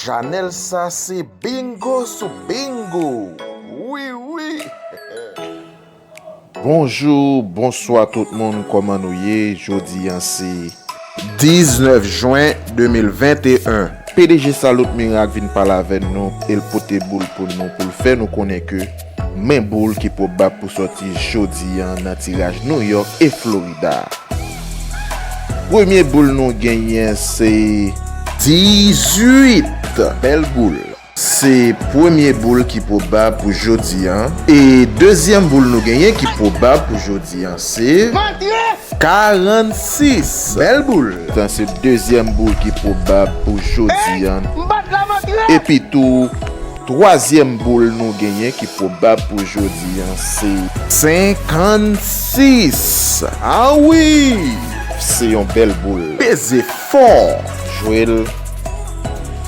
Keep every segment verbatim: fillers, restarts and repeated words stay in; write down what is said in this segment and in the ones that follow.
Chanèl sa se bingo sou bingo. Wi, wi. Bonjou, bonswa tout moun, kòman nou ye? Jodi a se diznèf jen de mil venteyen. P D G Salut Miracle vin pale avè nou e l pote boul pou nou, pou l fè nou konnen ke men boul ki pwobab pou sòti jodi a nan tiraj New York e Florida. Premye boul nou genyen se dizuit. Bèl boul. Se premye boul ki pwobab pou jodi a. E dezyèm boul nou genyen ki pwobab pou jodi a se karannsis. Bèl boul. Sa se dezyèm boul ki pwobab pou jodi a. Epi tou, twazyèm boul nou genyen ki pwobab pou jodi a se senkannsis. A wi! Se yon bèl boul. Peze fò. Jwe l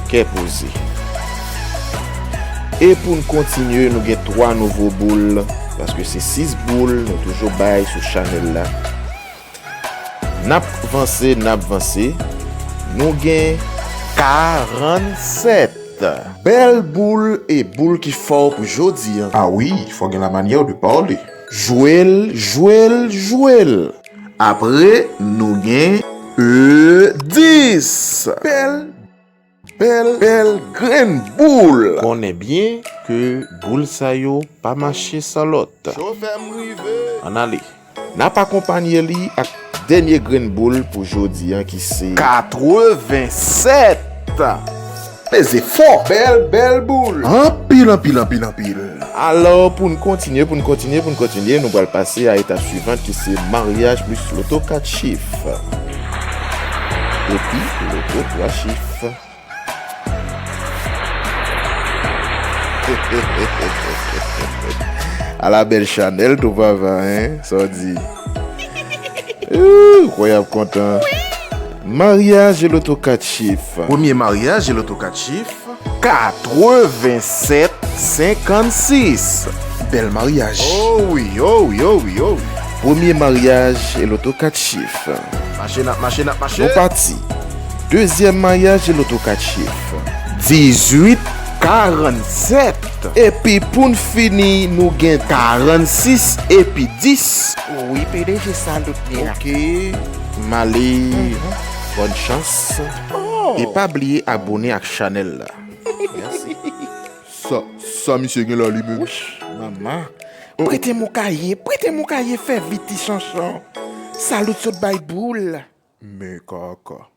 kè poze. E pou n kontinye, nou gen twa nouvo boul, paske se sis boul nou toujou bay sou chanèl la. N ap vanse, n ap vanse. Nou gen karannsèt. Bèl boul e boul ki fò pou jodi a. A wi, fò gen la manyè de pale. Jwe l, jwe l, jwe l. Apre, nou gen e dis. Bèl, bèl, bèl grenn boul. Konnen byen ke boul sa yo pa mache san lòt. Chofè m rive. Ann ale. N ap akonpanye li ak dènye grenn boul pou jodi a ki se katrevennsèt. Peze fò. Bèl, bèl boul. Anpil, anpil, anpil, anpil. Alò, pou n kontinye, pou n kontinye, pou n kontinye, nou pral pase a etap swivan ki se maryaj plis loto kat chif. Epi, loto twa chif. Ala bèl chanèl tou papa, en? Sa w di? Ooh, kwè y ap kontan. Maryaj e loto kat chif. Premye maryaj e loto kat chif. Katrevennsèt senkannsis. Bèl maryaj. Oh wi, oh wi, oh wi, oh wi. Premye maryaj e loto kat chif. Mache, n ap mache, n ap mache. Nou pati. Dezyèm maryaj e loto kat chif. Dizuit karannsèt. Epi pou n fini, nou gen karannsis epi dis. Wi, P D G Salut Miracle. Ok. M ale. Bòn chans. Oh. E pa bliye abone ak chanèl la. Mèsi. Sa, sa misye gen la li menm? Wouch, manman. Prete m yon kaye, prete m yon kaye, fè vit ti chanchon. Salut sot bay boul. Men kaka.